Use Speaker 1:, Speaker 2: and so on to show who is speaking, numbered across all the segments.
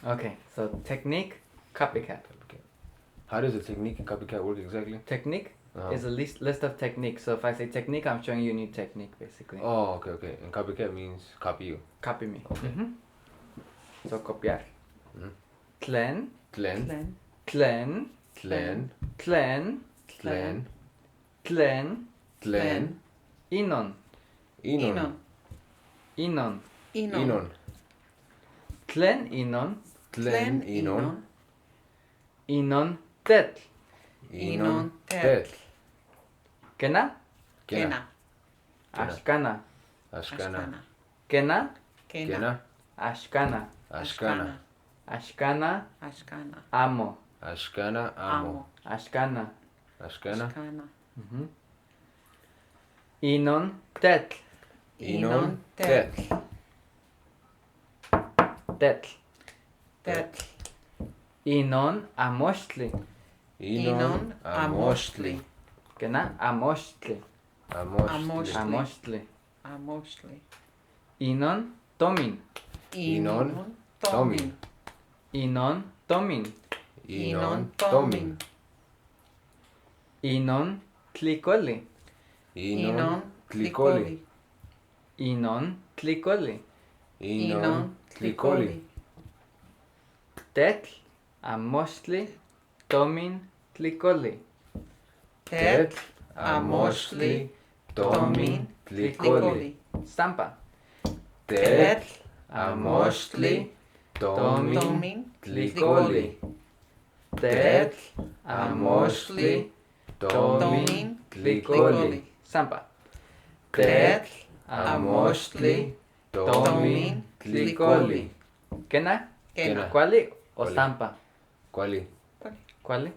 Speaker 1: Okay, so technique, copycat.
Speaker 2: Copycat. How does the technique and copycat work exactly?
Speaker 1: Technique
Speaker 2: Uh-huh.
Speaker 1: is a list of techniques. So if I say technique, I'm showing you a new technique, basically.
Speaker 2: Oh, okay, okay. And copycat means copy you.
Speaker 1: Copy me.
Speaker 2: Okay.
Speaker 1: Mm-hmm. So copiar.
Speaker 2: Mm-hmm.
Speaker 1: Tlen.
Speaker 2: Tlen.
Speaker 3: Tlen.
Speaker 1: Tlen.
Speaker 2: Tlen.
Speaker 1: Tlen.
Speaker 2: Tlen.
Speaker 1: Tlen.
Speaker 2: Tlen.
Speaker 1: Inon.
Speaker 2: Inon.
Speaker 1: Inon.
Speaker 3: Inon.
Speaker 2: Inon.
Speaker 1: Tlen inon.
Speaker 2: Tlen inon.
Speaker 1: Inon tetl.
Speaker 2: Inon tetl.
Speaker 1: Kena?
Speaker 2: Kena.
Speaker 1: Axcana.
Speaker 2: Axcana.
Speaker 1: Kena?
Speaker 2: Kena.
Speaker 1: Axcana.
Speaker 2: Axcana.
Speaker 1: Axcana.
Speaker 3: Axcana.
Speaker 1: Amo.
Speaker 2: Axcana amo.
Speaker 1: Axcana.
Speaker 2: Axcana.
Speaker 3: Axcana.
Speaker 1: Mm-hmm. Inon tetl.
Speaker 2: Inon tetl.
Speaker 1: Tetl.
Speaker 3: Tetl.
Speaker 1: Inon amoxtli.
Speaker 2: Inon amoxtli.
Speaker 1: Kena? Amoxtli.
Speaker 2: Amoxtli.
Speaker 1: Amoxtli.
Speaker 3: Amoxtli.
Speaker 1: Inon tomin.
Speaker 2: Inon tomin.
Speaker 1: Inon tomin.
Speaker 2: Inon tomin.
Speaker 1: Inon tlicoli.
Speaker 2: Inon tlicoli.
Speaker 1: Inon tlicoli.
Speaker 2: Inon tlicoli.
Speaker 1: Tetl, amoxtli, tomin, tlicoli.
Speaker 2: Tetl, amoxtli, tomin, tlicoli.
Speaker 1: Stampa.
Speaker 2: Tetl, amoxtli, tomin, tlicoli. Tetl, amoxtli, tomin, tlicoli.
Speaker 1: Sampa.
Speaker 2: Tetl, amoxtli, tomin, tlicoli.
Speaker 1: Kena?
Speaker 2: Kena.
Speaker 1: Kuali o
Speaker 2: Kuali.
Speaker 1: sampa?
Speaker 2: Kuali.
Speaker 1: Kuali.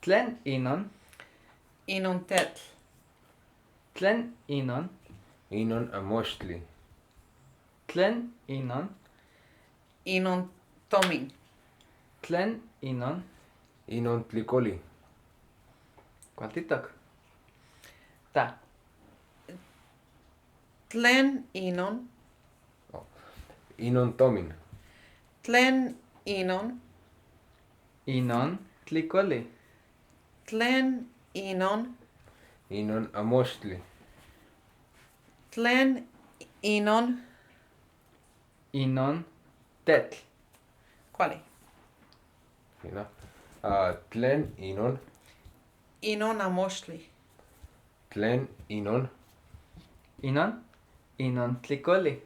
Speaker 1: Tlen inon?
Speaker 3: Inon tetl.
Speaker 1: Tlen inon?
Speaker 2: Inon amoxtli.
Speaker 1: Tlen inon?
Speaker 3: Inon tomin.
Speaker 1: Tlen inon?
Speaker 2: Inon tlicoli.
Speaker 1: Kualtitok. Ta.
Speaker 3: Tlen inon.
Speaker 2: Inon tomin.
Speaker 3: Tlen inon.
Speaker 1: Inon tlicoli.
Speaker 3: Tlen inon.
Speaker 2: Inon amoxtli.
Speaker 3: Tlen inon.
Speaker 1: Inon tetl.
Speaker 3: Kuali.
Speaker 2: Kena. Tlen inon.
Speaker 3: Inon amoxtli.
Speaker 2: Tlen inon.
Speaker 1: Inon. Inon tlicoli.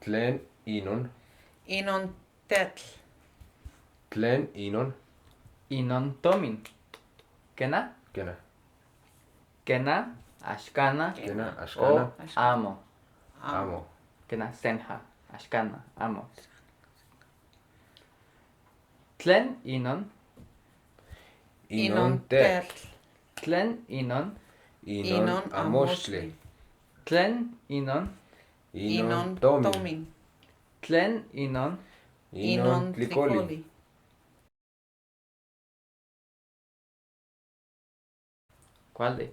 Speaker 2: Tlen inon.
Speaker 3: Inon tetl.
Speaker 2: Tlen inon.
Speaker 1: Inon tomin. Kena?
Speaker 2: Kena.
Speaker 1: Kena, axcana,
Speaker 2: Kena,
Speaker 1: o
Speaker 2: axcana,
Speaker 1: amo.
Speaker 2: amo.
Speaker 1: Kena, senja, axcana, amo. Tlen inon.
Speaker 2: Inon tetl.
Speaker 1: Tlen inon.
Speaker 2: Inon amoxtli.
Speaker 1: Tlen inon.
Speaker 2: Inon tomin.
Speaker 1: Tlen inon.
Speaker 2: Inon tlicoli.
Speaker 1: Kuali.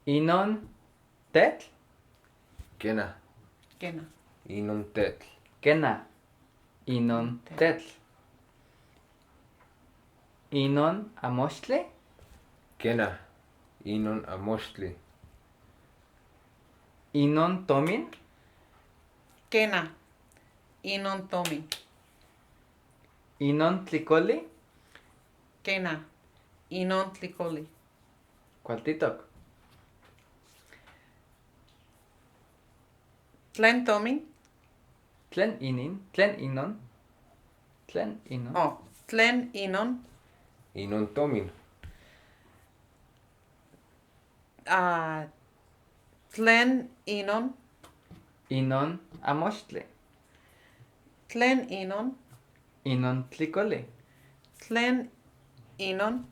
Speaker 1: Inon tetl.
Speaker 2: Kena.
Speaker 3: Kena.
Speaker 2: Inon tetl.
Speaker 1: Kena. Inon tetl. Inon amoxtli.
Speaker 2: Kena. Inon amoxtli.
Speaker 1: Inon tomin.
Speaker 3: Kena. Inon tomin.
Speaker 1: Inon tlicoli.
Speaker 3: Kena. Inon tlicoli.
Speaker 1: Kualtitok.
Speaker 3: Tlen tomin.
Speaker 1: Tlen inin. Tlen inon. Tlen inon.
Speaker 3: Oh, tlen inon.
Speaker 2: Inon tomin.
Speaker 3: Tlen inon.
Speaker 1: Inon amoxtli.
Speaker 3: Tlen inon.
Speaker 1: Inon tlicoli.
Speaker 3: Tlen inon.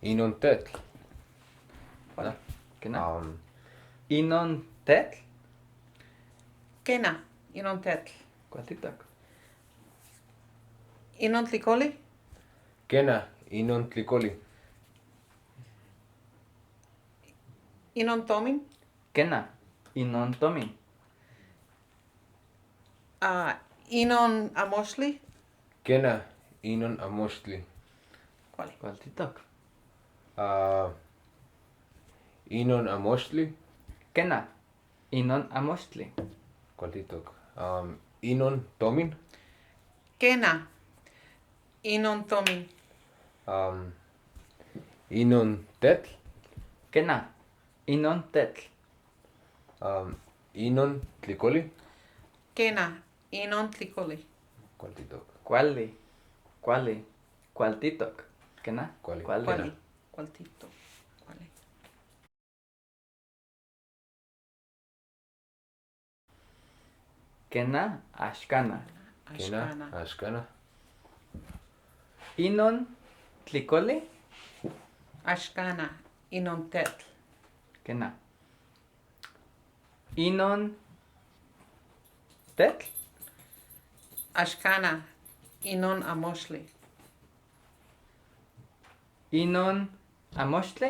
Speaker 2: Inon tetl.
Speaker 1: Kena? Inon tetl.
Speaker 3: Kena. Inon tetl.
Speaker 1: Kualtitok.
Speaker 3: Inon tlicoli.
Speaker 2: Kena. Inon tlicoli.
Speaker 3: Inon tomin.
Speaker 1: Kena. Inon tomin.
Speaker 3: Inon amoxtli.
Speaker 2: Kena, inon amoxtli.
Speaker 3: Kuali.
Speaker 1: Kualtitok.
Speaker 2: Inon amoxtli.
Speaker 1: Kena, inon amoxtli.
Speaker 2: Kualtitok. Inon tomin.
Speaker 3: Kena, inon tomin.
Speaker 2: Inon tetl.
Speaker 1: Kena, inon tetl.
Speaker 2: Inon tlicoli.
Speaker 3: Kena, inon tlicoli.
Speaker 2: Kualtitok.
Speaker 1: Kuali, kuali, kualtitok. Kena?
Speaker 2: Kuali.
Speaker 1: Kuali.
Speaker 3: Kuali. Kualtitok. Kuali.
Speaker 1: Kena, axcana.
Speaker 2: Kena,
Speaker 3: Axcana.
Speaker 2: axcana.
Speaker 1: Inon tlicoli.
Speaker 3: Axcana, inon tetl.
Speaker 1: Kena. Inon tetl.
Speaker 3: Axcana, inon amoxtli.
Speaker 1: Inon amoxtli.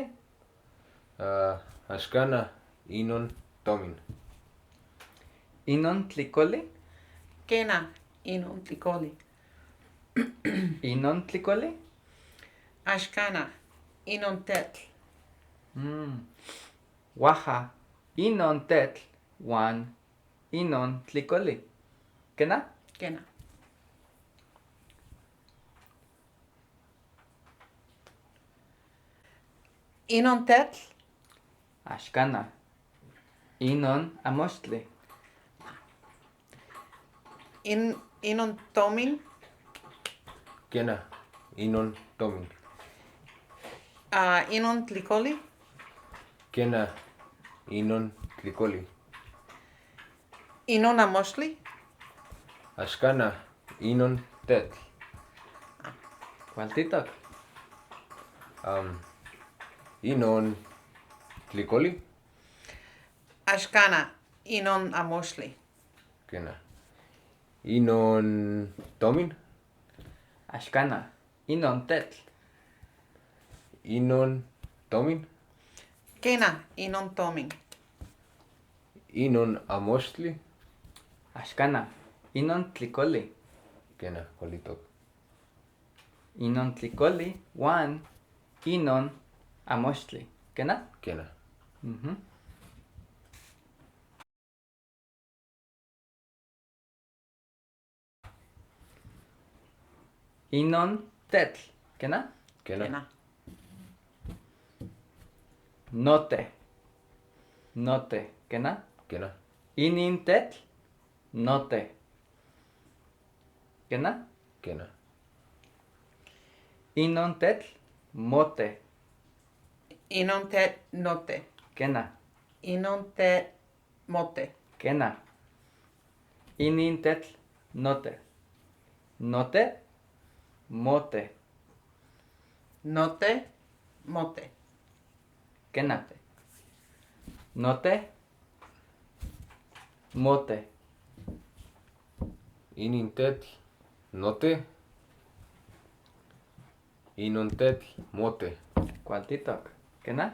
Speaker 2: Axcana, inon tomin.
Speaker 1: Inon tlicoli.
Speaker 3: Kena, inon tlicoli.
Speaker 1: Inon tlicoli.
Speaker 3: Axcana, inon tetl.
Speaker 1: Oaxaca, inon tetl, uan inon tlicoli. Kena?
Speaker 3: Kena. Inon tetl.
Speaker 1: Axcana, inon amoxtli.
Speaker 3: Inon tomin.
Speaker 2: Kena, inon tomin.
Speaker 3: Inon tlicoli.
Speaker 2: Kena, inon tlicoli.
Speaker 3: Inon amoxtli.
Speaker 2: Axcana, inon tetl.
Speaker 1: Kualtitok.
Speaker 2: Inon tlicoli.
Speaker 3: Axcana, inon amoxtli.
Speaker 2: Kena. Inon tomin.
Speaker 1: Axcana, inon tetl.
Speaker 2: Inon tomin.
Speaker 3: Kena, inon tomin.
Speaker 2: Inon amoxtli.
Speaker 1: Axcana, inon tlicoli.
Speaker 2: Kena, kualtitok.
Speaker 1: Inon tlicoli, uan inon amoxtli. Kena?
Speaker 2: Kena.
Speaker 1: Inon tetl. Kena?
Speaker 2: Kena.
Speaker 3: Kena.
Speaker 1: Note. Note. Kena?
Speaker 2: Kena.
Speaker 1: Inin tetl. Note. Kena?
Speaker 2: Kena.
Speaker 1: Inon tetl. Mote.
Speaker 3: Inon tetl note.
Speaker 1: Kena.
Speaker 3: Inon tetl mote.
Speaker 1: Kena. Inin tetl note. Note. Mote.
Speaker 3: Note. Mote.
Speaker 1: Kena. Note. Mote.
Speaker 2: Inin tetl note. Inon tetl mote.
Speaker 1: Kualtitok. Kena?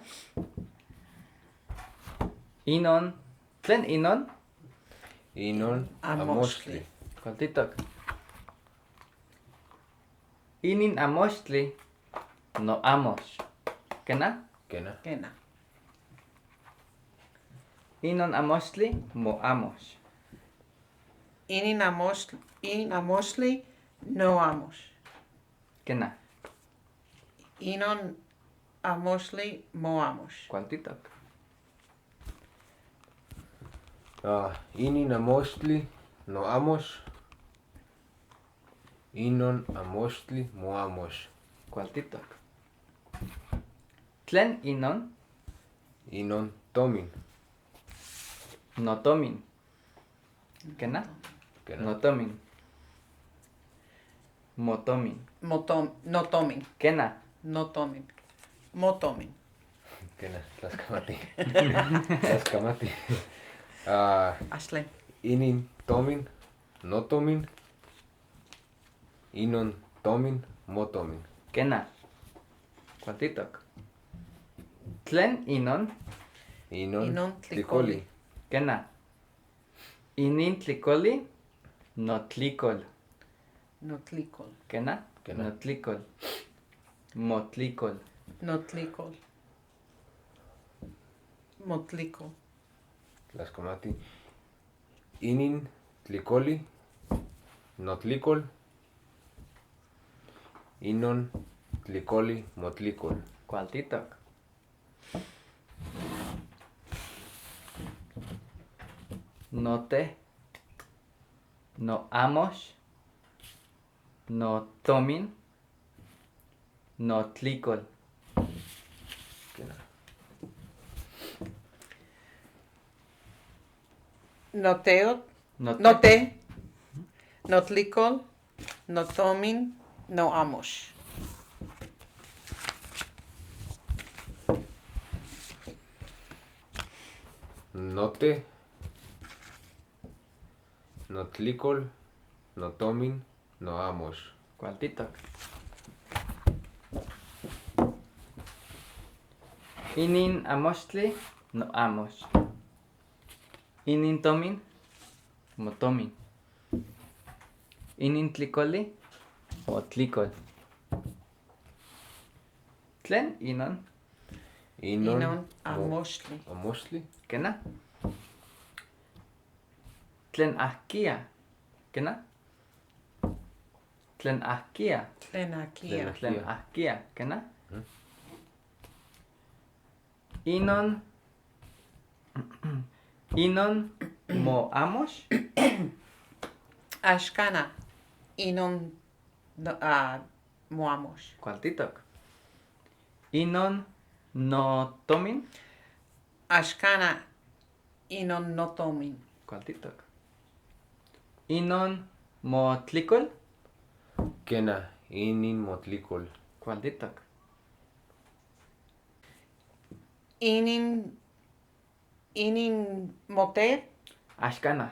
Speaker 1: Inon. Tlen inon?
Speaker 2: Inon
Speaker 3: Amoxtli.
Speaker 2: amoxtli.
Speaker 1: Kualtitok. Inin amoxtli no amox. Kena?
Speaker 2: Kena.
Speaker 3: Kena.
Speaker 1: Inon amoxtli mo amox.
Speaker 3: Inin amoxtli, inin amoxtli no amox.
Speaker 1: Kena.
Speaker 3: Inon amoxtli mo amox.
Speaker 1: Kualtitok.
Speaker 2: Inin amoxtli no amox. Inon amoxtli mo amox.
Speaker 1: Kualtitok. Tlen inon?
Speaker 2: Inon tomin.
Speaker 1: Notomin. Kena?
Speaker 2: Kena.
Speaker 1: Notomin. Motomin.
Speaker 3: Notomin.
Speaker 1: Kena.
Speaker 3: Notomin. Motomin.
Speaker 2: Kena, tlaxcamati. Tlaxcamati.
Speaker 3: Ashley.
Speaker 2: Inin tomin, notomin. Inon tomin, motomin.
Speaker 1: Kena. Kualtitok. Tlen inon?
Speaker 2: Inon,
Speaker 3: Inon
Speaker 2: tlicoli.
Speaker 3: tlicoli.
Speaker 1: Kena. Inin tlicoli, Notlicol.
Speaker 3: Notlicol.
Speaker 1: Quena?
Speaker 2: Quena.
Speaker 1: Notlicol. Motlicol.
Speaker 3: Notlicol. Motlicol.
Speaker 2: Tlaxcamati. Inin tlicoli. Notlicol. Inon tlicoli motlicol.
Speaker 1: Cualtitoc. Note. No amos. No tomin. No tlicol.
Speaker 2: Quena.
Speaker 3: Noteo.
Speaker 1: Note.
Speaker 3: Note. Notlicol. Notomin. No amos.
Speaker 2: Note. Notlicol. Notomin. Noamos.
Speaker 1: Cualtitoc. Inin amoxtli, no amos. Inin tomin, motomin. Inin tlicoli, motlicol. Tlen inon,
Speaker 2: Inon.
Speaker 3: Inon
Speaker 2: mo-
Speaker 3: amoxtli.
Speaker 2: Amoxtli.
Speaker 1: kena? Tlen ahkia, kena? Tlen ahkia,
Speaker 3: Tlen akia.
Speaker 2: Tlen
Speaker 1: tlen
Speaker 2: Ahkia.
Speaker 1: ahkia, kena? Inon, inon mo amos,
Speaker 3: Axcana. Inon no, moamos.
Speaker 1: Cualtitoc. Inon no tomin,
Speaker 3: Axcana. Inon notomin.
Speaker 1: cualtitoc. Inon motlicol,
Speaker 2: Quena. Inin motlicol.
Speaker 1: cualtitoc.
Speaker 3: Inin. Inin mote.
Speaker 1: Axcana,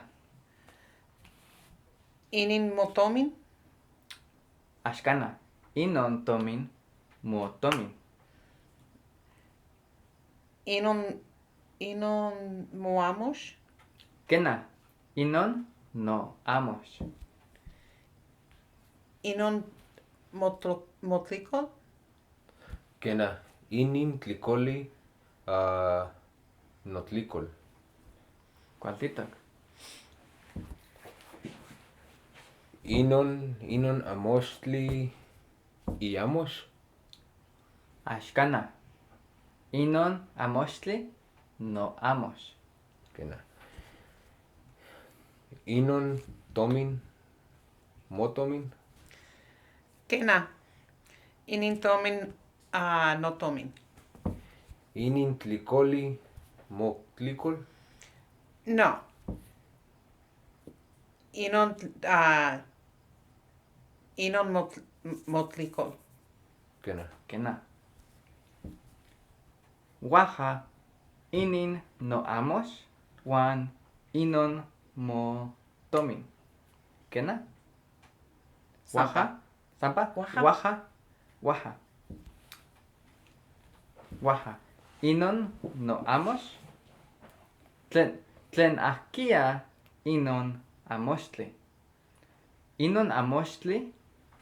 Speaker 3: Inin motomin.
Speaker 1: axcana. Inon tomin, motomin.
Speaker 3: Inon. Inon moamos.
Speaker 1: Kena, inon no amos.
Speaker 3: Inon motlicol.
Speaker 2: Quena. Inin tlicoli. Notlicol.
Speaker 1: Cualtitoc.
Speaker 2: Inon. Inon amoxtli. Iamos.
Speaker 1: Axcana. Inon amoxtli, no amos.
Speaker 2: Quena. Inon tomin. Motomin.
Speaker 3: Kena. Inin tomin. Notomin.
Speaker 2: Inin tlicoli. Motlicol.
Speaker 3: No. Inon. Inon motlicol.
Speaker 2: Quena.
Speaker 1: Kena. Waja, inin no amos, huan inon mo tomin. Kena? Waja, zampa,
Speaker 3: Waja.
Speaker 1: waja, waja. Waja. Inon no amos. Tlen ahkia inon amoxtli. Inon amoxtli,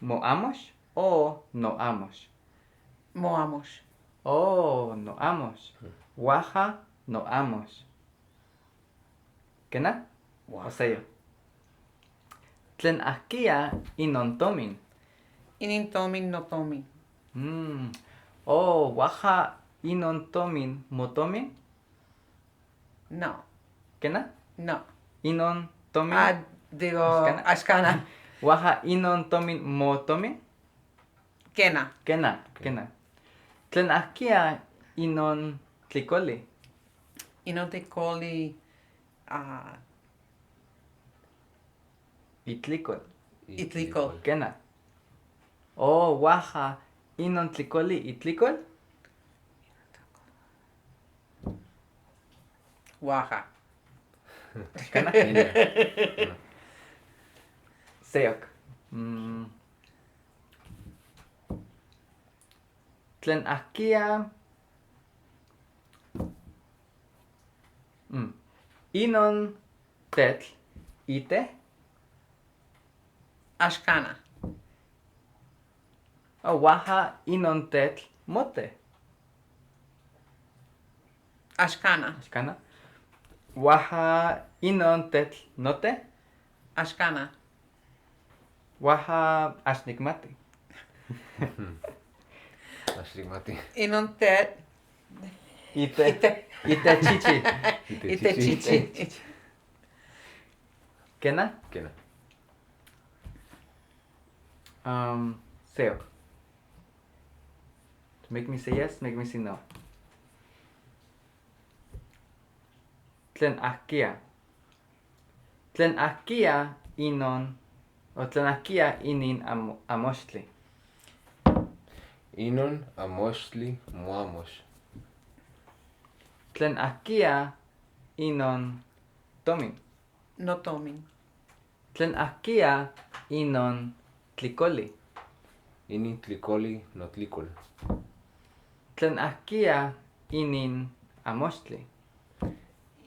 Speaker 1: mo amos o no amos.
Speaker 3: Moamos.
Speaker 1: Oh, no amos. Waja, no amos. Kena? Oseyo. Tlen ahkia inon tomin.
Speaker 3: Inin tomin notomin.
Speaker 1: Oh, waja inon tomin motomin.
Speaker 3: No.
Speaker 1: Kena?
Speaker 3: No.
Speaker 1: Inon tomin.
Speaker 3: Digo,
Speaker 1: Axcana.
Speaker 3: axcana.
Speaker 1: Waja inon tomin motomin.
Speaker 3: Kena.
Speaker 1: Kena, kena. Tlen ahkia inon tlicoli.
Speaker 3: Inon tlicoli.
Speaker 1: Itlicol.
Speaker 3: Itlicol.
Speaker 1: Kena. Oh, waja inon tlicoli itlicol.
Speaker 3: Waja.
Speaker 1: Kena.
Speaker 2: Kena.
Speaker 1: Seyok. Tlen ahkia. Inon tetl ite.
Speaker 3: Axcana.
Speaker 1: Oh, huaja inon tetl mote.
Speaker 3: Axcana.
Speaker 1: Axcana. Huaja inon tetl note.
Speaker 3: Axcana.
Speaker 1: Huaja axnicmati.
Speaker 2: Axnicmati.
Speaker 3: Inon tetl.
Speaker 1: Ite.
Speaker 3: Ite.
Speaker 1: Itechichi.
Speaker 3: Itechichi.
Speaker 1: Kena?
Speaker 2: Kena.
Speaker 1: Seo. To make me say yes, make me say no. Tlen ahkia. Tlen ahkia inon, o tlen ahkia inin amoxtli.
Speaker 2: Inon amoxtli moamox.
Speaker 1: Tlen ahkia inon tomin.
Speaker 3: No tomin.
Speaker 1: Tlen ahkia inon tlicoli.
Speaker 2: Inin tlicoli notlicol.
Speaker 1: Tlen ahkia inin amoxtli.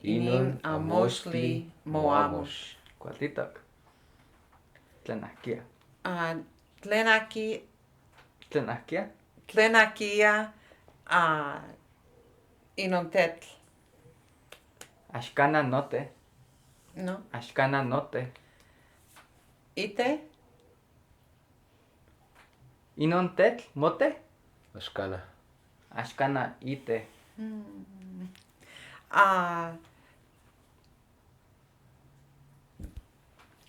Speaker 3: Inin amoxtli moamox.
Speaker 1: Cualtitoc. Tlen ahkia.
Speaker 3: Tlen aki.
Speaker 1: Tlen ahkia.
Speaker 3: Tlen ahkia inon tetl.
Speaker 1: Axcana note.
Speaker 3: No.
Speaker 1: Axcana note.
Speaker 3: Ite.
Speaker 1: Inon tetl mote.
Speaker 2: Axcana.
Speaker 1: Axcana ite.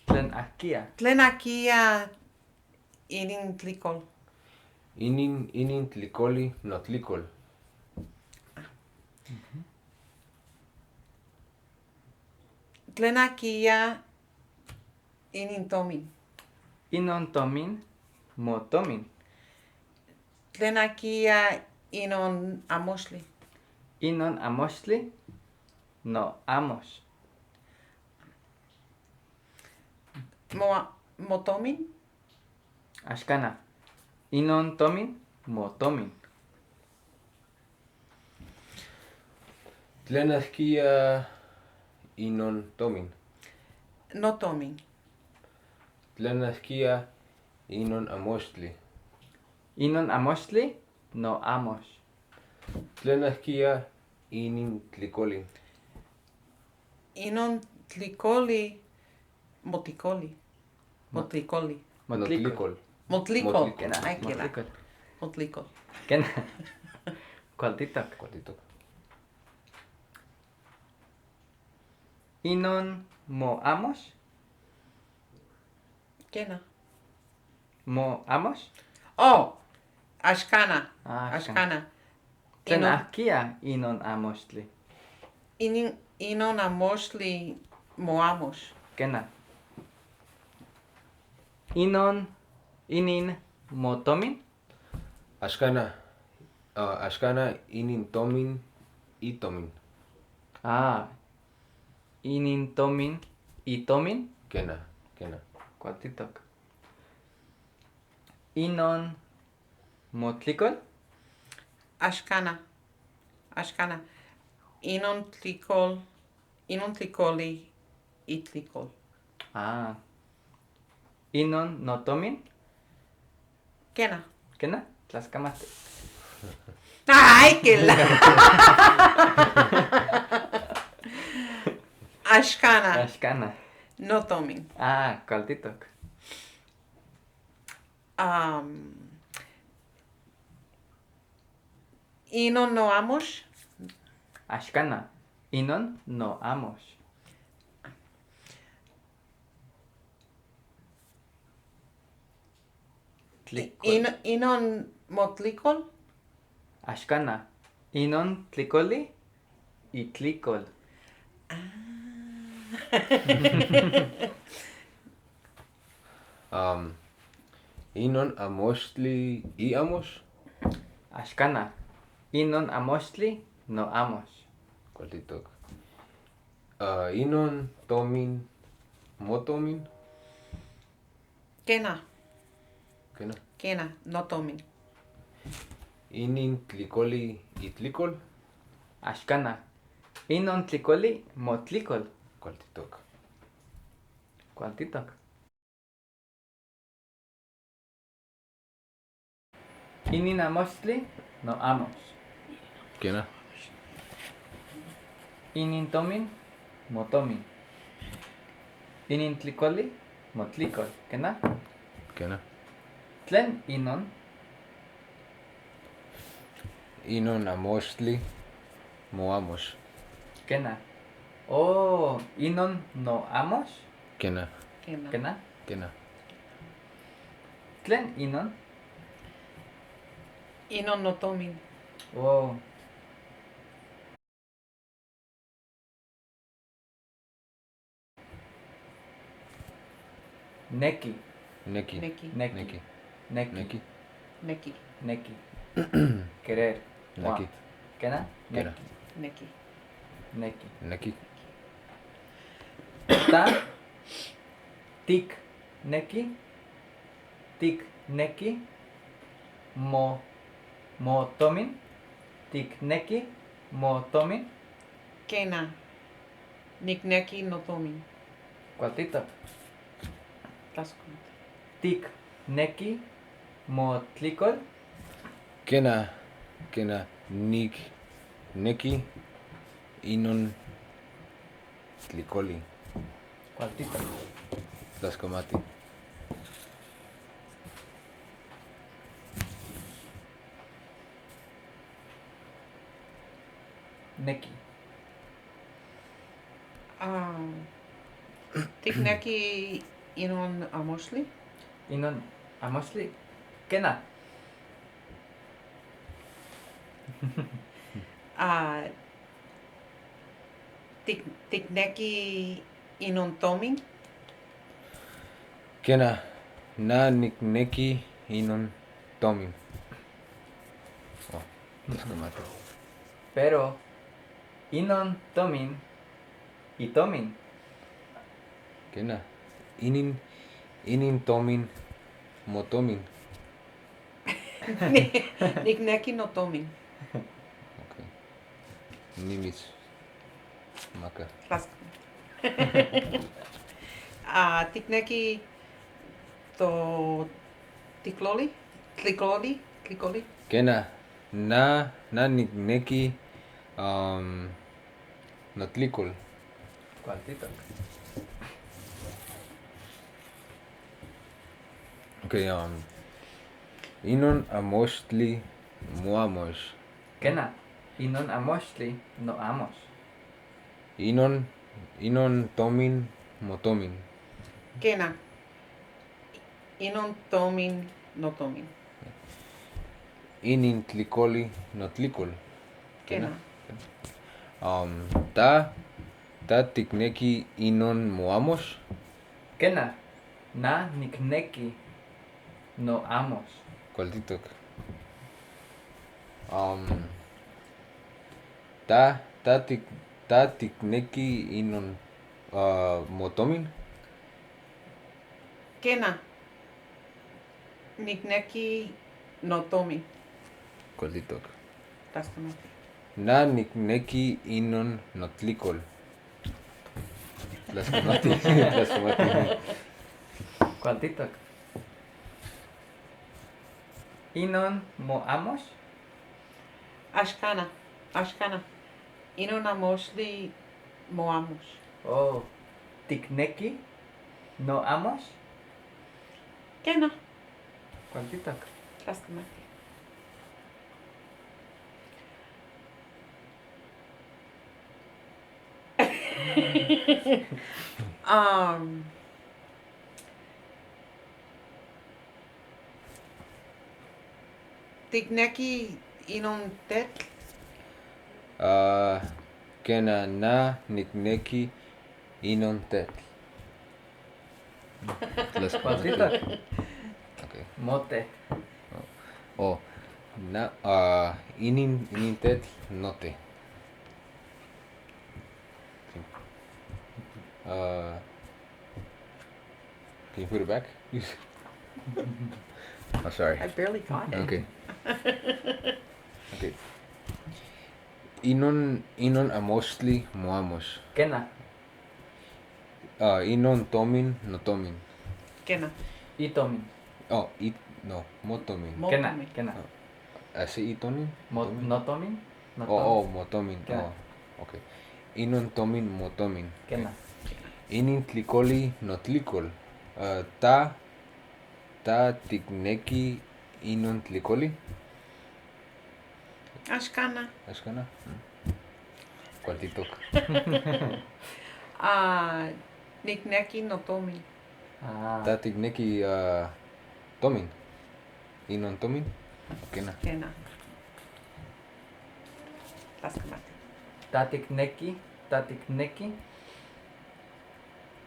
Speaker 1: Tlen ahkia.
Speaker 3: Tlen ahkia inin tlicol.
Speaker 2: Inin tlicoli notlicol.
Speaker 3: Tlen ahkia inin tomin.
Speaker 1: Inon tomin motomin.
Speaker 3: Tlen ahkia inon amoxtli.
Speaker 1: Inon amoxtli no amox.
Speaker 3: Motomin.
Speaker 1: Axcana. Inon tomin motomin.
Speaker 2: Tlen ahkia inon tomin.
Speaker 3: No tomin.
Speaker 2: Tlen ahkia inon amoxtli.
Speaker 1: Inon amoxtli no amox.
Speaker 2: Tlen ahkia inin tlicoli.
Speaker 3: Inon tlicoli moticoli. Motlicoli.
Speaker 2: Motlicol.
Speaker 3: Motlicol.
Speaker 1: Kena.
Speaker 3: Ay, kena.
Speaker 1: Motlicol.
Speaker 3: Motlicol.
Speaker 1: Kena. Cualtitoc.
Speaker 2: Cualtitoc.
Speaker 1: Inon moamox.
Speaker 3: Kena.
Speaker 1: Moamox.
Speaker 3: Oh, axcana.
Speaker 1: Ah,
Speaker 3: Axcana.
Speaker 1: Tlen ahkia inon amoxtli.
Speaker 3: Inon amoxtli moamox.
Speaker 1: Kena. Inon, inin motomin.
Speaker 2: Axcana. Axcana inin tomin itomin.
Speaker 1: Ah. Inin tomin itomin.
Speaker 2: Kena, kena.
Speaker 1: Cualtitoc. Inon motlicol.
Speaker 3: Axcana. Axcana. Inon tlicol. Inon tlicoli itlicol.
Speaker 1: Ah. Inon notomin.
Speaker 3: Kena.
Speaker 1: Kena. Tlaxcamate.
Speaker 3: Ay, qué la. Axcana.
Speaker 1: Axcana.
Speaker 3: No tomin.
Speaker 1: Ah, cualtitoc.
Speaker 3: Inon no amox.
Speaker 1: Axcana. Inon no amox. Tlicol.
Speaker 3: Inon motlicol.
Speaker 1: Axcana. Inon tlicoli itlicol.
Speaker 2: Inon amoxtli iamox.
Speaker 1: Axcana. Inon amoxtli no amox.
Speaker 2: Cualtitoc. Inon tomin motomin.
Speaker 3: Kena.
Speaker 2: Kena.
Speaker 3: Kena, no tomin.
Speaker 2: Inin tlicoli itlicol.
Speaker 1: Axcana. Inon tlicoli motlicol.
Speaker 2: Cualtitoc.
Speaker 1: Cualtitoc. Inin amoxtli, no amos.
Speaker 2: Kena.
Speaker 1: Inin tomin, motomin. Inin tlicoli, motlicol. Kena?
Speaker 2: Kena.
Speaker 1: Tlen inon?
Speaker 2: Inon amoxtli, moamox.
Speaker 1: Kena. Oh, inon no amos?
Speaker 2: Kena.
Speaker 3: Kena.
Speaker 1: Kena?
Speaker 2: Kena.
Speaker 1: Tlen inon?
Speaker 3: Inon notomin.
Speaker 1: Oh. Neki.
Speaker 2: Neki.
Speaker 3: Neki.
Speaker 1: Neki.
Speaker 2: Neki.
Speaker 1: Neki.
Speaker 2: Neki.
Speaker 3: Neki.
Speaker 1: Neki. Querer.
Speaker 2: Neki.
Speaker 1: Want. Kena?
Speaker 2: Kena.
Speaker 3: Neki.
Speaker 1: Neki.
Speaker 2: Neki.
Speaker 1: Ta. Tik. Neki. Tik. Neki. Mo. Motomin. Tik. Neki. Motomin.
Speaker 3: Kena. Nikneki notomin.
Speaker 1: Cuartito.
Speaker 3: Tlaxcomati.
Speaker 1: Tik. Neki. Motlicol.
Speaker 2: Kena. Kena. Nik. Neki. Inon. Tlicoli.
Speaker 1: Cuartito.
Speaker 2: Tlaxcomati.
Speaker 1: Neki.
Speaker 3: Ah, tikneki inon amoxtli?
Speaker 1: Inon. Amoxtli. Kena.
Speaker 3: Ah, tikneki inon tomin?
Speaker 2: Kena. Na nikneki inon tomin. Oh, tlaxcomati.
Speaker 1: Pero. Inon tomin. Itomin.
Speaker 2: Kena. Inin. Inin tomin. Motomin.
Speaker 3: Nikneki notomin.
Speaker 2: Okay. Nimitz. Maka.
Speaker 3: Tlaxcomati. Ah, tikneki to tikloli? Tlicoli? Tlicoli?
Speaker 2: Kena. Na. Na nikneki. Notlicol.
Speaker 1: Cuartito.
Speaker 2: Okay, Inon amoxtli moamox.
Speaker 1: Kena. Inon amoxtli no amos.
Speaker 2: Inon. Inon tomin motomin.
Speaker 3: Kena. Inon tomin notomin.
Speaker 2: Inin tlicoli notlicol.
Speaker 3: Kena.
Speaker 2: Ta. Ta tikneki inon moamox?
Speaker 1: Kena. Na nikneki no amos.
Speaker 2: Cualtitok. Ta. Ta tikneki inon motomin?
Speaker 3: Kena. Nikneki notomin.
Speaker 2: Cualtitok.
Speaker 3: Tlaxcomati.
Speaker 2: Na nikneki inon notlicol. Tlaxcomati. Tlaxcomati.
Speaker 1: Cualtitok. Inon moamox?
Speaker 3: Axkana. Axkana. Inon amoxtli moamox.
Speaker 1: Oh. Tikneki no amos?
Speaker 3: Kena.
Speaker 1: Cualtitok.
Speaker 3: Tlaxcomati. Tikneki inon tetl?
Speaker 2: Kena na nikneki inon tetl.
Speaker 1: Cualtitok.
Speaker 2: Okay.
Speaker 1: Mote.
Speaker 2: Oh, na inin tetl note. Can you put it back? Oh, sorry.
Speaker 3: I barely got it.
Speaker 2: Okay. Okay. Inon amoxtli moamox.
Speaker 1: Kena.
Speaker 2: Inon tomin notomin.
Speaker 3: Kena.
Speaker 1: Itomin.
Speaker 2: Oh, No, motomin.
Speaker 1: Kena,
Speaker 3: Motomin.
Speaker 1: kena.
Speaker 2: Así itonin.
Speaker 1: Mo, notomin?
Speaker 2: Oh,
Speaker 1: Notomin.
Speaker 2: oh, motomin.
Speaker 1: Kena.
Speaker 2: Oh, okay. Inon tomin motomin.
Speaker 1: Kena.
Speaker 2: Inin tlicoli notlicol. Ta ta tikneki inon tlicoli.
Speaker 3: Axcana.
Speaker 2: Axcana. Cualtitok.
Speaker 3: Nikneki notomin.
Speaker 1: Ah.
Speaker 2: Ta tikneki tomin. Inon tomin. Kena.
Speaker 3: Kena. Tlaxcamati.
Speaker 1: Ta tikneki, ta tikneki.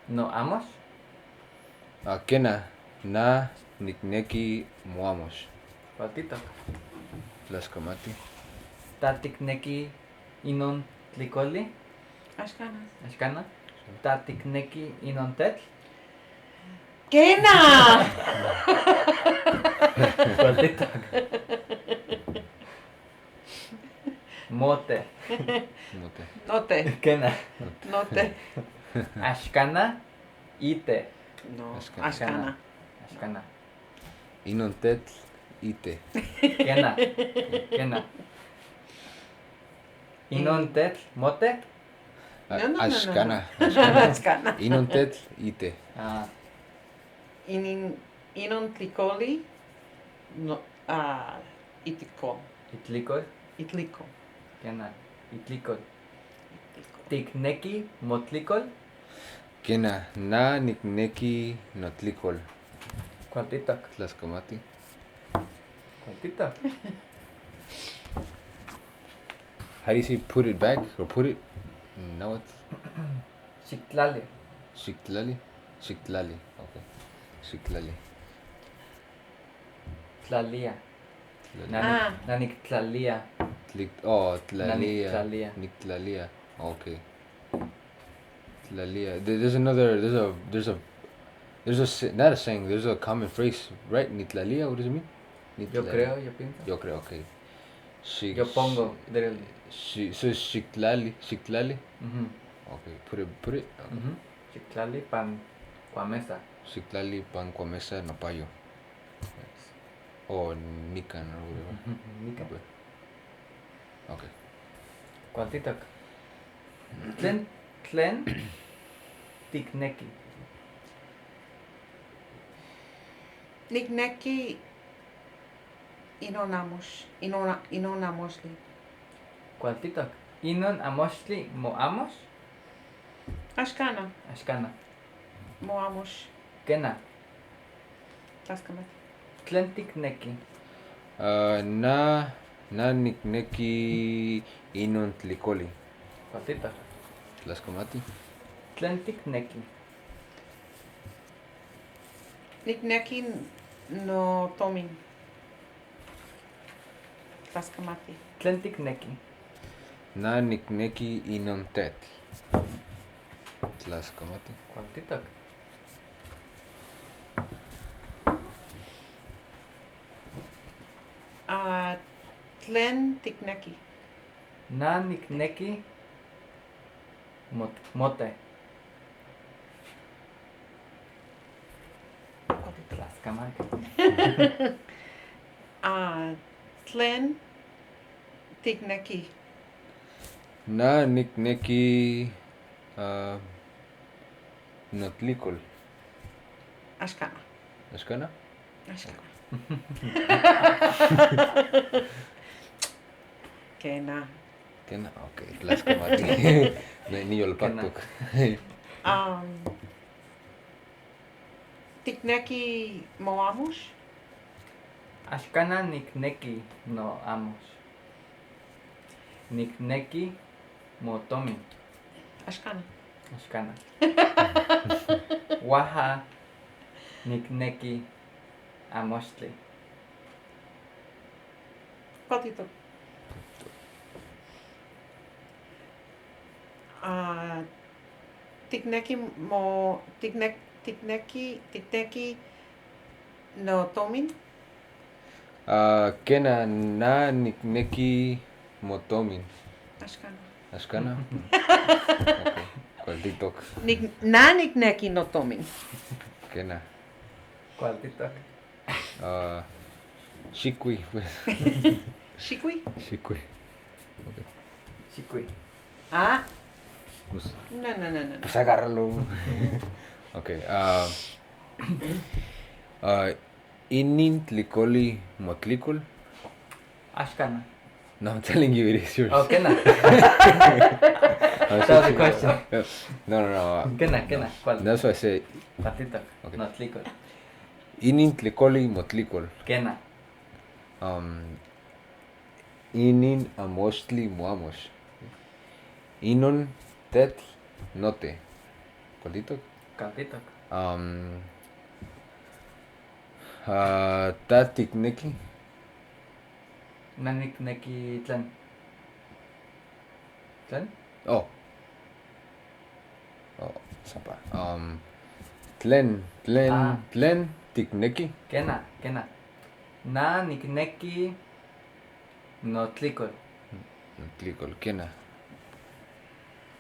Speaker 1: No amos.
Speaker 2: Kena. Na nikneki moamos.
Speaker 1: Cualtitok.
Speaker 2: Tlaxcamati.
Speaker 1: Ta tikneki inon tlicoli.
Speaker 3: Axcana.
Speaker 1: Axcana. Ta tikneki inon tetl.
Speaker 3: Kena.
Speaker 1: Cualtitok. Mote.
Speaker 2: Mote.
Speaker 3: Note.
Speaker 1: Kena.
Speaker 3: Note.
Speaker 1: Axcana. Ite.
Speaker 3: No.
Speaker 2: Axcana.
Speaker 3: Axcana.
Speaker 1: Axcana.
Speaker 2: Inon tetl ite.
Speaker 1: Kena. Kena. Inon tetl mote.
Speaker 3: No, no, no, no, no.
Speaker 2: Axcana.
Speaker 3: Axcana.
Speaker 2: Inon tetl ite.
Speaker 1: Ah.
Speaker 3: Inon tlicoli. No, itlicol.
Speaker 1: Itlicol.
Speaker 3: Itlicol.
Speaker 1: Kena. Itlicol.
Speaker 3: Itlicol.
Speaker 1: Tikneki motlicol.
Speaker 2: Kena. Na nikneki notlicol.
Speaker 1: Cualtitok.
Speaker 2: Tlaxcamati.
Speaker 1: Cualtitok.
Speaker 2: How do you say put it back or put it? No, it's
Speaker 1: Xictlali.
Speaker 2: Xictlali. Xictlali. Okay. Xictlali.
Speaker 1: Tlalia.
Speaker 2: Tlali.
Speaker 3: Ah.
Speaker 1: Nanictlalia.
Speaker 2: Oh, tlalia.
Speaker 1: Nanictlalia.
Speaker 2: Nictlalia. Okay. Tlalia. There's another. There's a not a saying. There's a common phrase, right? Nitlalia. What does it mean?
Speaker 1: Yo
Speaker 2: Nitlalia.
Speaker 1: creo, yo pienso.
Speaker 2: Yo creo. Okay.
Speaker 1: Yo pongo. Del,
Speaker 2: So xictlali. Xictlali.
Speaker 1: ujú,
Speaker 2: Okay. Put it. Put it. Okay.
Speaker 1: ujú. Xictlali pan cuamesa.
Speaker 2: Xictlali pan cuamesa nopayo. O nican or whatever.
Speaker 1: Nica.
Speaker 2: Okay. Okay.
Speaker 1: Cualtitok. Tlen, tlen, tikneki.
Speaker 3: Nikneki inon amos, inon amosli.
Speaker 1: Cualtitok. Inon amoxtli moamos.
Speaker 3: Axcana.
Speaker 1: Axcana.
Speaker 3: Moamos.
Speaker 1: Kena.
Speaker 3: Tlaxcamati.
Speaker 1: Tlen tikneki.
Speaker 2: Na nikneki inon tlicoli.
Speaker 1: Cualtitok.
Speaker 2: Tlaxcamati.
Speaker 1: Tlen tikneki.
Speaker 3: Nikneki no tomin. Tlaxcamati.
Speaker 1: Tlen tikneki.
Speaker 2: Na nikneki inon tetl. Tlaxcamati.
Speaker 1: Cualtitok.
Speaker 3: Tlen tikneki.
Speaker 1: Na nikneki mote. Tlaxcamati.
Speaker 3: Tlen tikneki.
Speaker 2: Na nikneki notlicol.
Speaker 3: Axcana.
Speaker 2: Axcana?
Speaker 3: Axcana. Kena.
Speaker 2: Kena, okay. Tlaxcamati. Ni yolpactoc.
Speaker 3: Tikneki moamos?
Speaker 1: Axcana nikneki no amos. Nikneki motomin.
Speaker 3: Axcana.
Speaker 1: Axcana. Oaxaca nikneki amoxtli.
Speaker 3: Cualtitok. Tikneki mo, tikneki, tikneki no tomin.
Speaker 2: Kena na nikneki motomin.
Speaker 3: Axcana.
Speaker 2: Axcana. Okay. Cualtitok.
Speaker 3: Na nikneki no tomin.
Speaker 2: Kena.
Speaker 1: Cualtitok.
Speaker 2: Xicui, pues.
Speaker 3: Xicui.
Speaker 2: Xicui.
Speaker 1: Xicui.
Speaker 3: Ah,
Speaker 2: Pues,
Speaker 3: no, no, no, no.
Speaker 2: pues agárralo. Okay. Inin tlicoli motlicol.
Speaker 1: Axcana.
Speaker 2: No, I'm telling you, it is yours.
Speaker 1: Oh, kena.
Speaker 2: I'm
Speaker 1: That was the
Speaker 2: switching.
Speaker 1: question.
Speaker 2: No, no, no.
Speaker 1: Kena, kena. ¿Cuál?
Speaker 2: That's why I say
Speaker 1: Cualtitok.
Speaker 2: Okay.
Speaker 1: Notlicol.
Speaker 2: inin tlicoli motlicol.
Speaker 1: Kena.
Speaker 2: Inin amoxtli moamox. Inon tetl note. ¿Cualtitok?
Speaker 1: Cualtitok.
Speaker 2: Ta tikneki.
Speaker 1: Na nikneki tlen. ¿Tlen?
Speaker 2: Oh. Oh, zapa. Tlen, tlen,
Speaker 1: Ah.
Speaker 2: tlen tikneki.
Speaker 1: Kena, kena. Na nikneki notlicol.
Speaker 2: Notlicol, kena.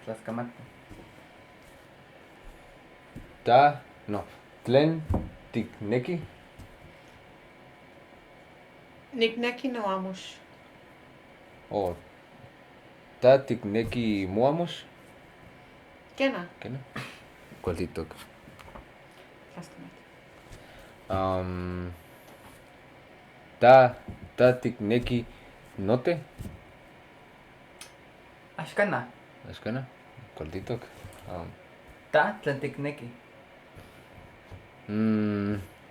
Speaker 1: Tlaxcamati.
Speaker 2: Ta, no. Tlen tikneki.
Speaker 3: Nikneki noamox.
Speaker 2: Oh. Ta tikneki moamox.
Speaker 3: Kena.
Speaker 2: Kena. Cualtitok.
Speaker 3: Tlaxcamati.
Speaker 2: Ta, ta tikneki note.
Speaker 1: Axcana.
Speaker 2: Axcana. Cualtitok.
Speaker 1: Ta tlen tikneki.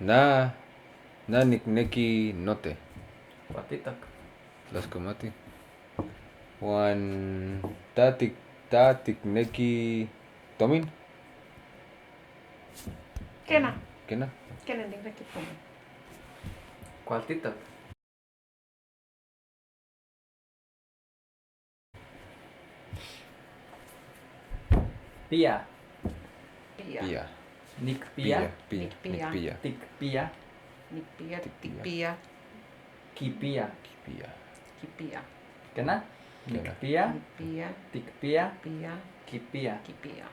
Speaker 2: Na, na nikneki note.
Speaker 1: Cualtitok.
Speaker 2: Tlaxcamati. Huan ta tik, ta tikneki tomin.
Speaker 3: Kena.
Speaker 2: Kena.
Speaker 3: Kena nikneki tomin.
Speaker 1: Cualtitok. Pia.
Speaker 3: Pia.
Speaker 2: Pia.
Speaker 1: Nikpia.
Speaker 2: Pia.
Speaker 3: Nikpia.
Speaker 2: Nikpia.
Speaker 1: Tikpia.
Speaker 3: Nikpia,
Speaker 2: Tikpia.
Speaker 3: tikpia,
Speaker 1: Kipia.
Speaker 2: Pia.
Speaker 3: kipia.
Speaker 1: Kena?
Speaker 2: Kena.
Speaker 1: Nikpia.
Speaker 3: Nikpia,
Speaker 1: Tikpia.
Speaker 3: pia,
Speaker 1: Kipia.
Speaker 3: kipia.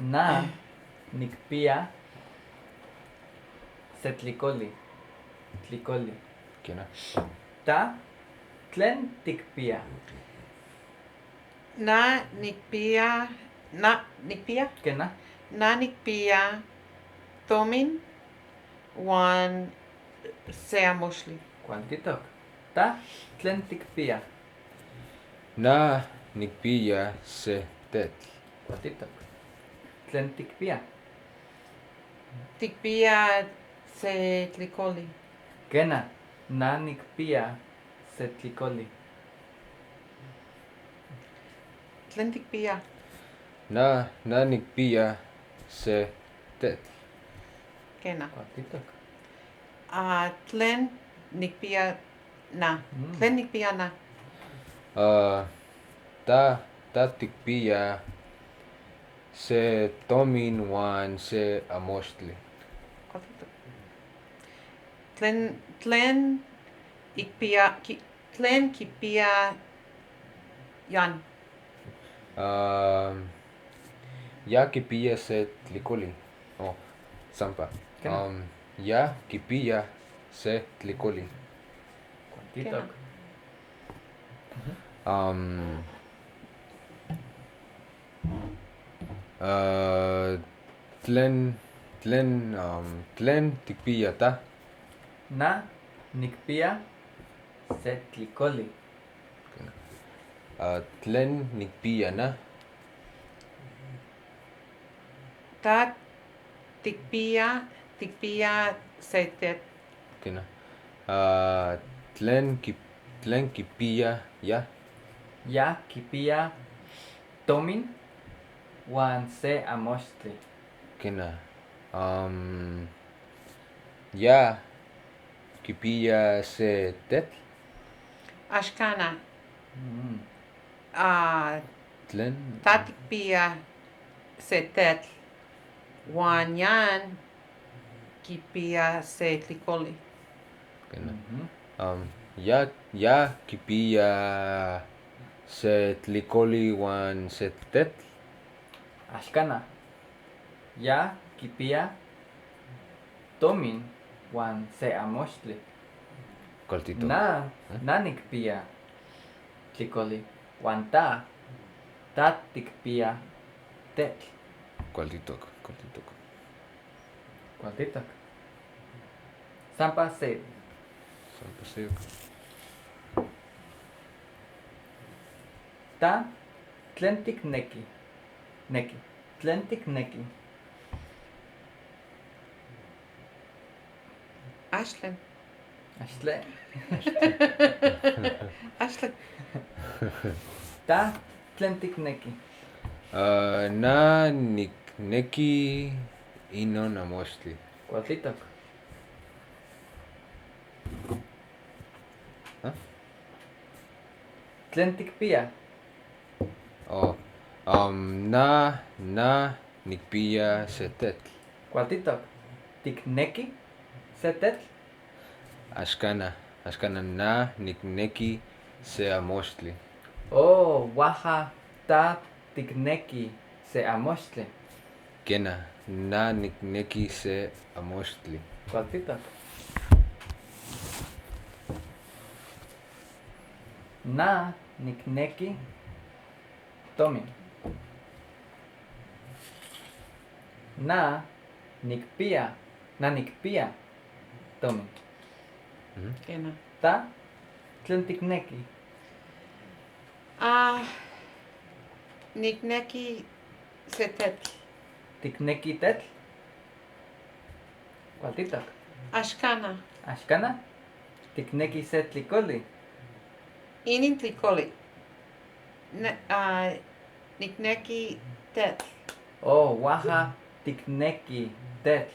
Speaker 1: Na nikpia setlicoli. Tlicoli.
Speaker 2: Kena.
Speaker 1: Ta tlen tikpia.
Speaker 3: Na nikpia, na nikpia,
Speaker 1: Kena?
Speaker 3: na nikpia tomin huan se amoxtli.
Speaker 1: Cualtitok. Ta tlen tikpia.
Speaker 2: Na nikpia se tetl.
Speaker 1: Cualtitok. Tlen tikpia.
Speaker 3: Tikpia se tlicoli.
Speaker 1: Kena. Na nikpia se tlicoli.
Speaker 3: Tlen tikpia.
Speaker 2: Na, na nikpia se tetl.
Speaker 3: Kena.
Speaker 1: Cualtitok.
Speaker 3: Ah, tlen nikpia na. Tlen nikpia na.
Speaker 2: Ta, ta tikpia se tomin huan se amoxtli.
Speaker 3: Cualtitok. Tlen, tlen ikpia, ki, tlen kipia yan.
Speaker 2: Ya kipia se tlicoli. Oh, zampa.
Speaker 1: Kena.
Speaker 2: Ya kipia se tlicoli.
Speaker 1: Cualtitok.
Speaker 2: Tlen, tlen, tlen tikpia ta.
Speaker 1: Na nikpia se tlicoli.
Speaker 2: Tlen nikpia na.
Speaker 3: Ta tikpia, tikpia se tetl.
Speaker 2: Kena. Tlen ki, tlen kipia ya.
Speaker 1: Ya kipia tomin huan se amoxtli.
Speaker 2: Kena. Ya kipia se tetl.
Speaker 3: Axcana.
Speaker 2: Tlen.
Speaker 3: Ta tikpia se tetl. Huan yan kipia se tlicoli.
Speaker 2: Kena. Ya, ya kipia se tlicoli huan se tetl.
Speaker 1: Axcana. Ya kipia tomin Huan se amoxtli.
Speaker 2: Cualtitoc.
Speaker 1: Na, na nikpia tlicoli. Huan ta, ta tikpia tetl.
Speaker 2: Cualtitoc, cualtitoc.
Speaker 1: Cualtitoc. Sampa se.
Speaker 2: Sampa se.
Speaker 1: Ta, tlen tikneki. Neki. Tlen tikneki.
Speaker 3: Axtlen.
Speaker 1: Axtlen.
Speaker 3: Axtlen.
Speaker 1: Ta, tlen tikneki.
Speaker 2: Na nikneki inon amoxtli.
Speaker 1: Cualtitoc.
Speaker 2: ¿Ah?
Speaker 1: Tlen tikpia.
Speaker 2: Oh, na nikpia se tetl.
Speaker 1: Cualtitoc. Tikneki se tetl.
Speaker 2: Axkana, axkana na nikneki se amoxtli.
Speaker 1: Oh, waja ta tikneki se amoxtli.
Speaker 2: Kena, na nikneki se amoxtli.
Speaker 1: Cualtitoc. Na nikneki tomin. Na nikpia, na nikpia tomin.
Speaker 3: Kena.
Speaker 1: Ta, tlen tikneki.
Speaker 3: Ah, nikneki se tetl.
Speaker 1: Tikneki tetl. Cualtitoc.
Speaker 3: Axkana.
Speaker 1: Axkana. Tikneki se tlicoli.
Speaker 3: Inin tlicoli. Nikneki tetl.
Speaker 1: Oh, waja tikneki tetl.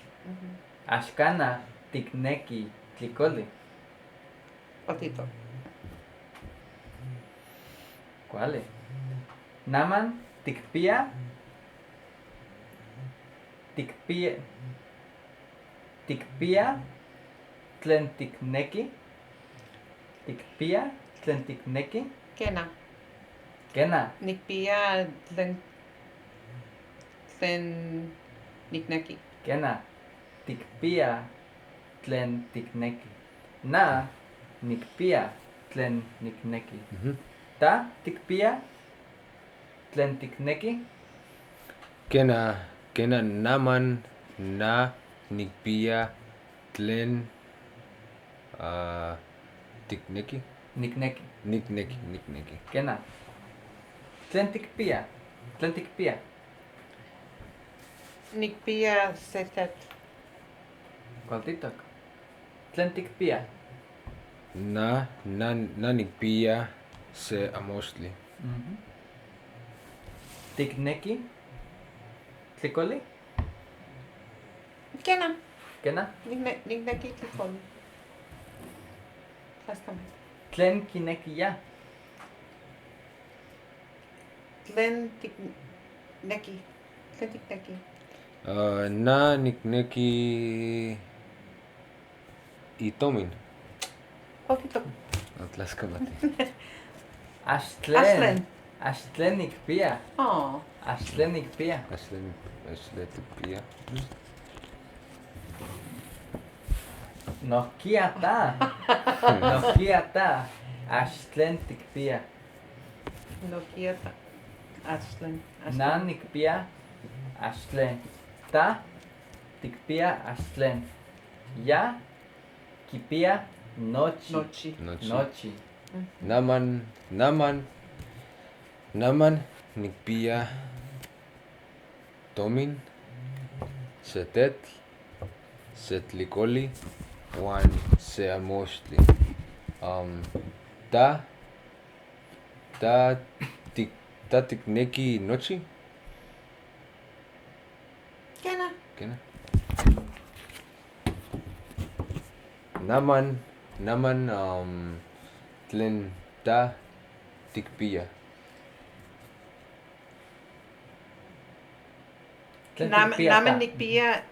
Speaker 1: Axkana tikneki tlicoli.
Speaker 3: Cualtitoc.
Speaker 1: Cuali. Naman tikpia. Tikpia. Tikpia tlen tikneki. Tikpia tlen tikneki.
Speaker 3: Kena.
Speaker 1: Kena.
Speaker 3: Nikpia tlen nikneki.
Speaker 1: Kena. Tikpia tlen tikneki. Na nikpia tlen nikneki. Ta tikpia tlen tikneki.
Speaker 2: Kena, kena naman na nikpia tlen tikneki.
Speaker 1: Nikneki.
Speaker 2: Nikneki, nikneki.
Speaker 1: Kena. Tlen tikpia. Tlen tikpia.
Speaker 3: Nikpia se tetl.
Speaker 1: Cualtitoc. Tlen tikpia.
Speaker 2: Na, na nikpia se amoxtli.
Speaker 1: Tikneki tlicoli.
Speaker 3: Kena.
Speaker 1: Kena.
Speaker 3: Nikneki tlicoli. Tlaskamati.
Speaker 1: Tlen kineki ya.
Speaker 3: Tlen tikneki. Tlen tikneki.
Speaker 2: Na nikneki itomin.
Speaker 3: Cualtitoc.
Speaker 2: No, tlaskamati.
Speaker 1: Axtlen.
Speaker 3: Axtlen.
Speaker 1: Axtlen nikpia.
Speaker 3: Oh.
Speaker 1: Axtlen nikpia.
Speaker 2: Axtlen, axtlen tikpia.
Speaker 1: Nohkia ta. Nohkia ta. Axtlen tikpia.
Speaker 3: Nohkia ta. Axtlen.
Speaker 1: Na nikpia axtlen. Ta tikpia axtlen. Ya kipia nochi.
Speaker 3: Nochi.
Speaker 2: Nochi.
Speaker 1: Nochi.
Speaker 2: Naman, naman, naman nikpia tomin, se tetl, se tlicoli, huan se amoxtli. Ta, ta, tik, ta tikneki nochi.
Speaker 3: Kena.
Speaker 2: Kena. Naman, naman, tlen ta tikpia.
Speaker 1: Tlen tikpia
Speaker 3: Naman
Speaker 1: ta.
Speaker 3: nikpia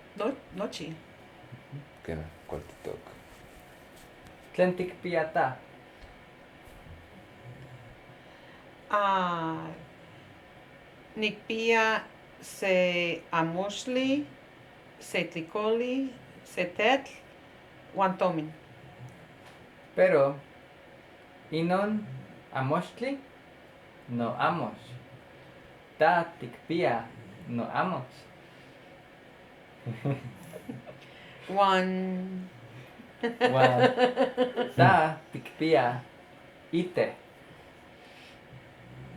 Speaker 3: nochi.
Speaker 2: Kena, cualtitoc.
Speaker 1: Tlen tikpia ta.
Speaker 3: Ah, nikpia se amoxtli, se tlicoli, se tetl, Huan tomin.
Speaker 1: Pero inon amoxtli no amos. Ta tikpia no amos.
Speaker 3: Huan
Speaker 1: Huan ta tikpia ite.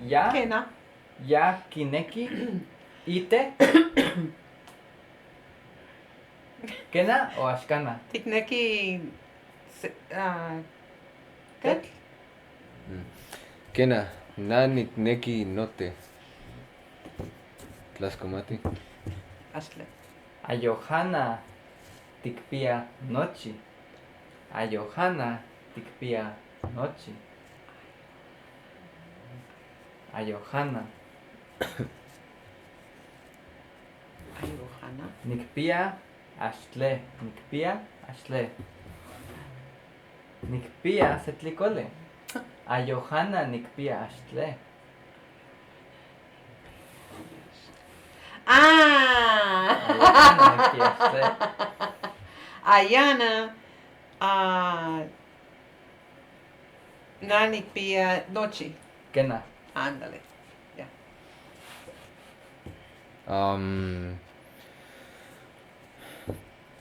Speaker 1: Ya
Speaker 3: Kena.
Speaker 1: ya kineki ite. Kena o axkana.
Speaker 3: Tikneki tetl.
Speaker 2: Kena, na nikneki note. Tlaxcomati.
Speaker 3: Axtle.
Speaker 1: Ayohana tikpia nochi. Ayohana tikpia nochi. Ayohana.
Speaker 3: Ayohana.
Speaker 1: Nikpia axtle. Nikpia axtle. Nikpia se tlicole. Ayohana nikpia axtle.
Speaker 3: Ah.
Speaker 1: Ayohana nikpia axtle.
Speaker 3: Ayana. Na nikpia nochi.
Speaker 1: Kena.
Speaker 3: Ándale. Ya.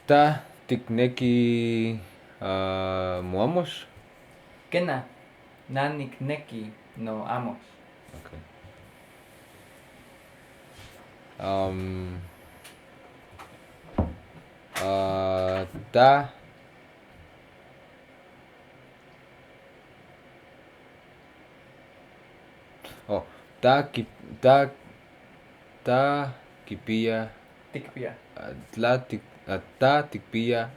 Speaker 2: Ta tikneki moamos.
Speaker 1: Kena. Na nikneki no amos.
Speaker 2: Okay. Ta Oh, ta ki, ta, ta kipia,
Speaker 1: Tikpia.
Speaker 2: Tla tik, ta tikpia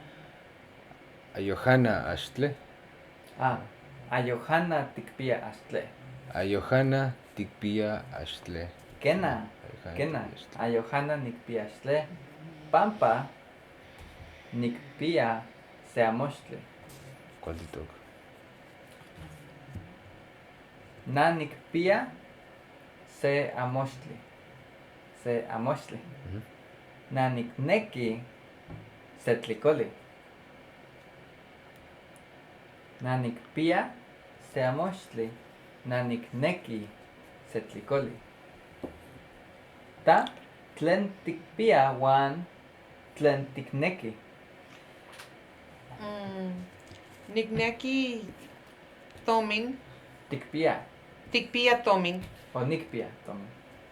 Speaker 2: Ayohana axtle.
Speaker 1: Ah, Ayohana tikpia axtle.
Speaker 2: Ayohana tikpia axtle.
Speaker 1: Kena,
Speaker 2: Ayohana
Speaker 1: kena,
Speaker 2: tikpia axtle.
Speaker 1: Ayohana nikpia axtle. Pampa nikpia se amoxtle.
Speaker 2: ¿Cuál te toca?
Speaker 1: Na nikpia se amoxtli. Se amoxtli. Na nikneki se tlicoli. Na nikpia se amoxtli. Na nikneki se tlicoli. Ta tlen tikpia huan tlen tikneki.
Speaker 3: Nikneki tomin.
Speaker 1: Tikpia.
Speaker 3: Tikpia tomin.
Speaker 1: O nikpia tomin.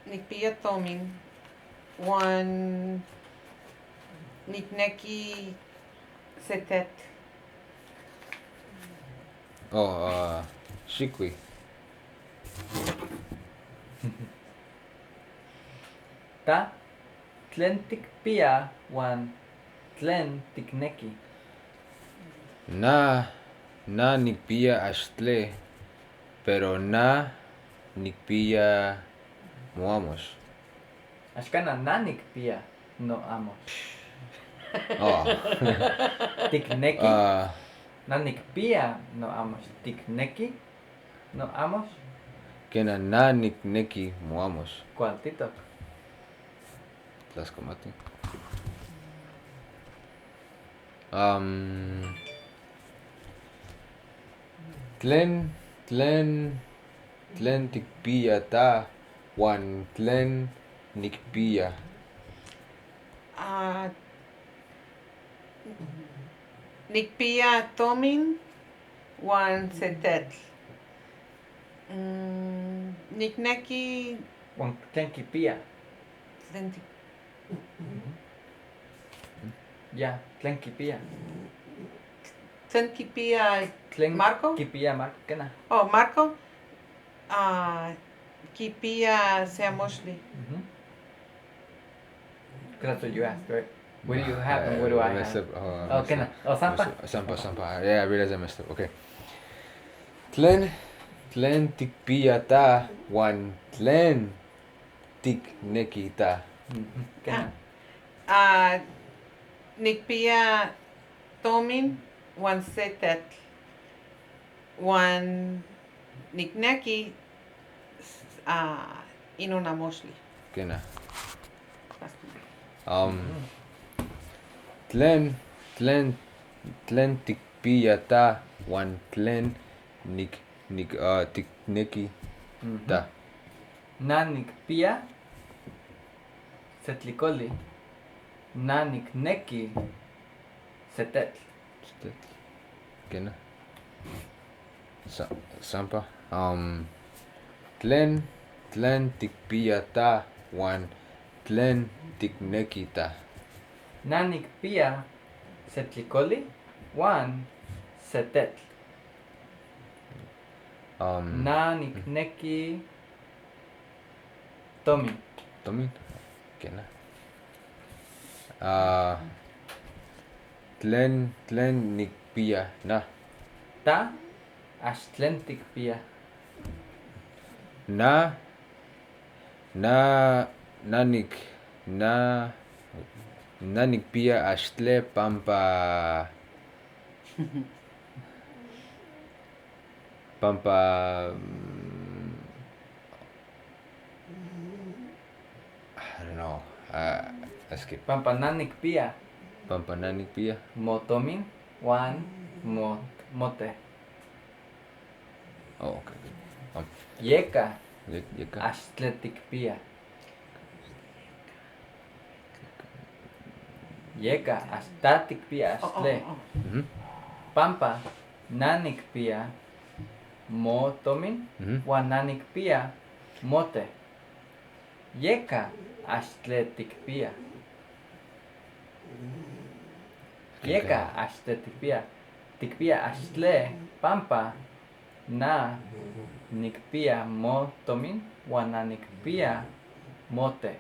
Speaker 3: Nikpia tomin. Huan nikneki se tetl.
Speaker 2: Oh, xikui.
Speaker 1: Ta tlen tikpia huan tlen tikneki.
Speaker 2: Na, na nikpia axtle, pero na nikpia moamos.
Speaker 1: Axkana na nikpia no amos.
Speaker 2: Oh.
Speaker 1: Tikneki. Na nikpia no amos. Tikneki no amos.
Speaker 2: Kena na nikneki moamos.
Speaker 1: Cualtitok.
Speaker 2: Tlaxcomati. Tlen, tlen, tlen tikpia ta huan tlen nikpia.
Speaker 3: Nikpia tomin huan se tetl. Nikneki
Speaker 1: Huan tlen kipia.
Speaker 3: Tlen tik-
Speaker 1: Ya, tlen kipia.
Speaker 3: Tlen kipia
Speaker 1: Tlen
Speaker 3: Marco?
Speaker 1: Kipia Marco, kena.
Speaker 3: Oh, Marco. Kipia se amoxtli.
Speaker 1: Because that's what you asked, right? What do you have and what do I
Speaker 2: I messed
Speaker 1: have?
Speaker 2: up. Oh, I
Speaker 1: Oh,
Speaker 2: messed
Speaker 1: kena.
Speaker 2: up.
Speaker 1: Oh, Sampa.
Speaker 2: Sampa, Sampa. Yeah, I realized I messed up. Okay. Tlen, tlen tikpia ta huan tlen tikneki ta.
Speaker 1: Kena.
Speaker 3: Nikpia tomin huan se tetl. Huan nikneki inon amoxtli.
Speaker 2: Kena. Tlen, tlen, tlen tikpiya ta uan tlen tikneki ta.
Speaker 1: Na nikpiya se tlicoli. Na nikneki se tetl.
Speaker 2: Tetl. Kena. Sampa. Tlen tikpiya ta uan tlen tikneki ta.
Speaker 1: Na nikpiya se tlicoli uan se tetl. Na nikneki tomin.
Speaker 2: Tomin. Kena. Tlen nikpiya na.
Speaker 1: Ta ax tlen tikpiya.
Speaker 2: Na na na nik na na nikpiya axtle pampa pampa I don't know. Skip.
Speaker 1: Pampa na nikpiya
Speaker 2: Pampa na nikpiya
Speaker 1: motomin uan mote.
Speaker 2: Oh, okay.
Speaker 1: Yeka
Speaker 2: Yeka
Speaker 1: axtle tikpiya. Yeka ta tikpiya axtle. Pampa na nikpiya motomin uan na nikpiya mote. Yeka axtle tikpiya. Yeka axtle tikpiya. Tikpiya axtle pampa na nikpiya motomin uan na nikpiya mote.